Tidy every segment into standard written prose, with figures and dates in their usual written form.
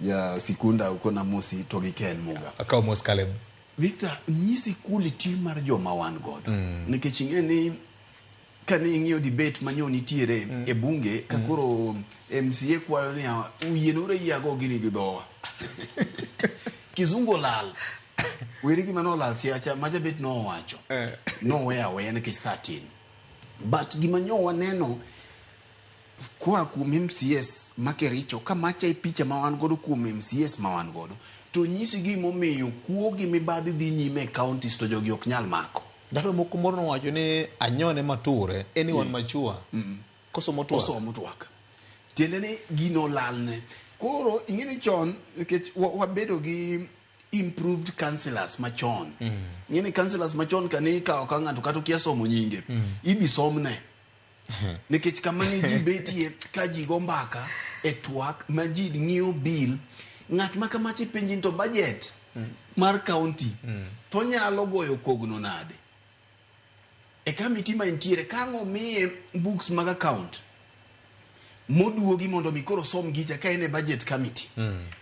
Ja sikunda ukona mosi to gi Ken Muga. Akawo mos Caleb. Victor, nyisi quality mar joma wan godo. Nikech ing'e ni kane ing'iyo debate manyo nitiere e bunge ka koro MCA kwayo ni uyienore yie ago gini gi dhowa. Kizungu olal. Weri gima nolal siacha macha bet nowacho. Noweyo aweya nikech saa tin. But gima nyo waneno koa kuom MCAs ma Kericho ka macha e picha ma wan godo kuom MCAs ma wan godo to nyisi gimomiyo kuo gi mibadhi dhi nyime e counties to jogi ok nyal mako. Ndalo moko moro nowacho ni anyone mature anyone mature kosomo twak. Osomo twak. Tiende ni gino olalne. Koro ing'e ni chon nikech wabedo gi improved councillors machon. Ing'e ni councillors machon kane ikawo ka ng'ato kata okia somo nyinge, ibi somne. Nikech kama ne ji betie ka ji go mbaka e twak ma ji ng'iyo bill, ng'at ma kamacha ipenji ni to budget mar county to onyalo goyo kogno nade? E committee ma entiere ka ang' omiye books mag account moduogi mondo mi koro som gicha ka en e budget committee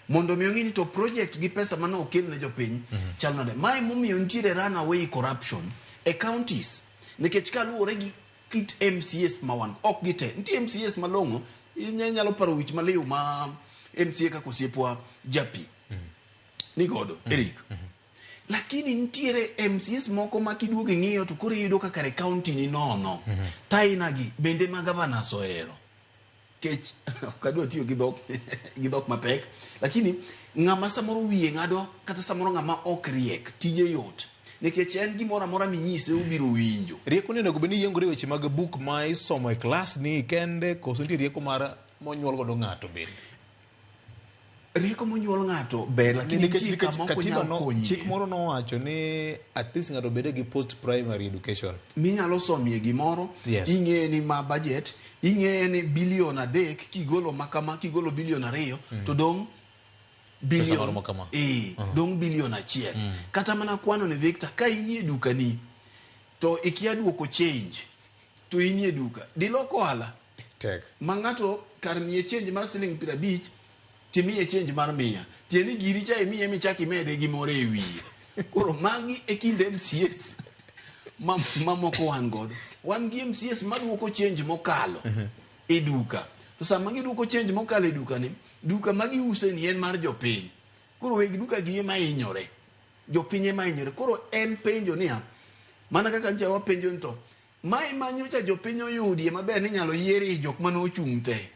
mondo mi ong'i ni to project gi pesa mane okel ne jopiny chal nade. Mae momiyo nitiere runaway corruption e counties nikech kaluwore gi kit MCAs ma wan ok gite nitie MCAs malong'o inyalo paro wich maliw ma MCA kaka osiepwa Japi ni godo Eric. Lakini nitiere MCAs moko ma kiduogo ing'iyo to koro iyudo ka kare county ni nono. Taina gi bende ma governors ohero. Kech ok adwa tiyo gi dhok gi dhok mapek. Lakini ng'ama samoro wiye ng'ado kata samoro ng'ama ok riek tije yot. Nikech en gimoro amora minyise obiro winjo. Rieko ni onego bed ni yiengore weche mag buk ma isomo e klas ni kende koso nitie rieko mar monyuol godo ng'ato bende? Rieko monyuol ng'ato ber lakini Nikech nitie nikech kama ok katiba onyal no konyie. chik moro nowacho ni at least ng'ato obede gi post primary education. Minyalo somie gimoro, Yes. ing'eye ni ma budget, ing'eye ni bilion 3 kigolo makama, kigolo bilion 2 to dong' Pesa maromo kama. Dong' bilion 1. Kata mana kwano ni Victor, ka inie dukani to ikia duoko change to inie duka, dilok ohala? Tek. Ma ng'ato kar miye change mar siling 50 timiye change mar 100. Tiende ni giri cha imiye michak imede gimoro e wiye. Koro magi e kind MCAs mamoko wan godo. Wan gi MCAs maduoko change mokalo e duka. To sama giduoko change mokalo e duka ni, duka ma giuse ni en mar jopiny. Koro weg duka gi ema hinyore. Jopiny ema hinyore. Koro en penjo niya, mana kaka ncha wapenjo ni to mae ma nyocha jopiny oyudie maber ni inyalo yiere jok mane ochung' te.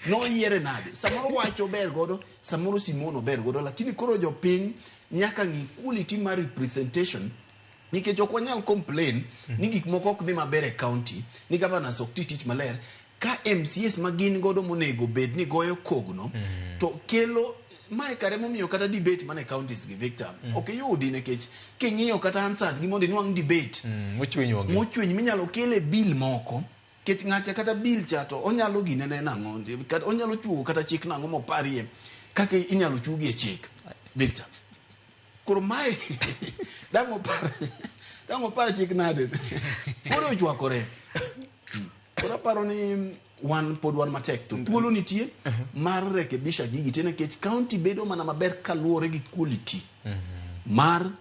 Noyiere nade? Samoro wacho ber godo, samoro Simon ber godo, lakini koro jopiny nyaka ng'i quality mar representation nikech ok wanyal complain ni gik moko ok dhi maber e county, ni governors ok ti tich maler, ka MCAs ma gin godo monego bed ni goyo kogno to kelo mae kare momiyo kata debate mana e counties gi Victor ok iyudi nikech king'iyo kata Hansard gi mondo inwang' debate Mochwiny onge. Mochwiny minyalo kele bill moko kech ng'acha kata bill cha to onyalo gine ne nang'o kata onyalo chuogo kata chik nang'o moparie kaka inyalo chuogie chik Victor. Koro mae dang' opar dang' opar chik nade koro ochwakore. Koro aparo ni wan pod wan matek to thuolo nitie mar rekebisha gigi te nikech county bedo mana maber kaluwore gi quality mar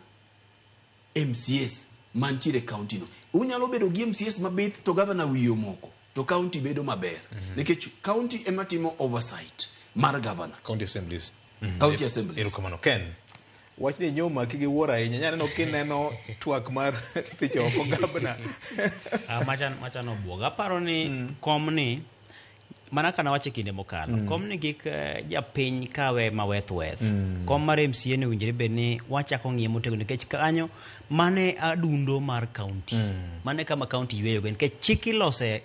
MCAs mantiere e county no. Unyalo bedo gi MCAs mabith to governor wiye omoko to county bedo maber nikech county ema timo oversight mar governor. County assemblies. County assemblies. Erokamano Ken. Wachni nyo omaki gi wuoro ahinya. Nyaneno kineno twak mar thicho oko gavana. Macha nobuoga. Aparo ni komni mana kana wacho e kinde mokalo komni kik japiny kawe maweth weth. Kom mar MCA ni owinjore bed ni wachako ng'iye motegno nikech kanyo mane adundo mar county. Mane kama county yweyogo nikech chik ilose